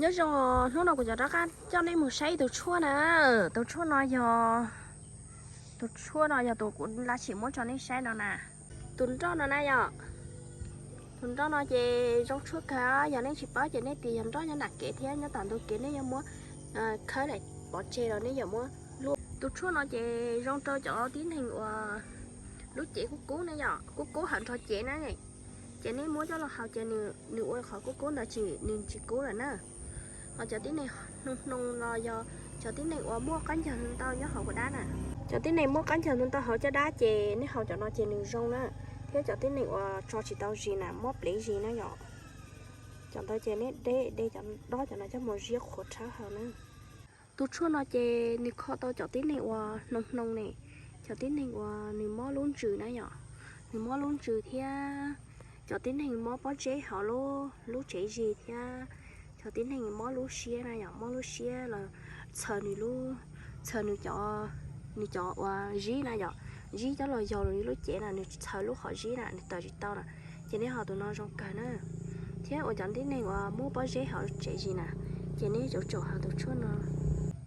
Nyob zoo, hnub no kuv cov rov qab coj nej mus saib tus tshuaj na. Tus tshuaj no yog, tus tshuaj no yog tus kuv lam sim muab tso nej saib no na. Tus nroj no na yom. Tus nroj no ces zoo tshuaj kawg, yog nej tsis paub ces nej tias yog nroj nyob nram kev thiab nyob tom ntug kev nej yuav muab khawb daim pov tseg los nej yuav muab luaj. Tus tshuaj no ces zoo rau cov tib neeg uas lub cev kub kub ne yom, kub kub hauv nrog cev na. Ces nej muab coj los haus ces nws ua qhov kub kub ntawd tsis, nws tsis kub lawm na. Ho cov tib neeg hnoos hnoos los yog cov tib neeg uas muaj qab ncaug ntau nyob hauv dab na, cov tib neeg muaj qab ncaug ntau hauv caj dab ces nej haus cov no ces nws zoo na. Thiab cov tib neeg uas tso tsis tau zis na, mob plev zis na yom, cov ntawd ces nej de de cov dob cov no coj mus ziab qhuav rhawb haus na. Tus tshuaj no ces nws kho tau cov tib neeg uas hnoos hnoos ne, cov tib neeg uas nws mob lub ntsws na yom, nws mob lub ntsws thiab cov tib neeg mob pob zeb hauv lub tsev zis thiab cov tib neeg mob lub siab na yom, mob lub siab los txhaws nws lub, txhaws nws cov, nws cov uas zib na yom, zib coj los yaus lub cev na, nws txhaws lub qhov zib na, nws tawm tsis tau na, ces nej haus tus no zoo kawg na. Thiab uas cov tib neeg uas muaj pob zeb hauv tsev zis na, ces nej yuav tsum haus tus tshuaj no.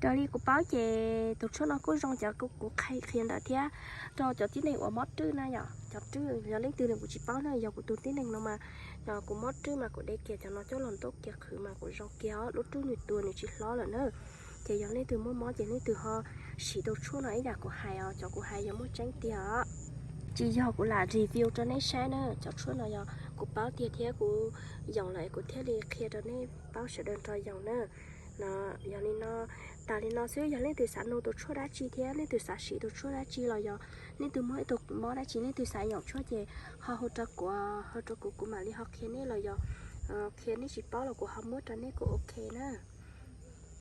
Raws li kuv paub ces tus tshuaj no kuj zoo cov kuv qhia ntawd thiab rau cov tib neeg uas mob rwj na yom, cov rwj yog leej twg nws kuv tsis paub na, yog kuv tus tib neeg no mas, yog kuv mob rwj mas kuv de kiag cov no coj los ntuj kiag qhwv mas kuv zoo kiag os, lub rwj nws tuag nws tsis hlob lawm na. Ces yog leej twg muaj mob ces leej twg ho siv tus tshuaj no ib yam kuv hais os, cov kuv hais yog muaj tseeb tiag os. Tsis yog kuv lam review rau nej saib na, cov tshuaj no yog kuv paub tiag thiab kuv yoom lawm kuv thiaj li qhia rau nej paub sawv daws nrog yoom na. No, yog li no, tas li no xwb, yog leej twg xav nug tus tshuaj dab tsi thiab leej twg xav siv tus tshuaj dab tsi los yog leej twg muaj ib tug mob dab tsi leej twg xav yoom tshuaj ces ho hu rau kuv, hu rau kuv kuv mam li ho qhia nej los yog qhia nej tsis paub los kuv ho muab rau nej kuj ok na.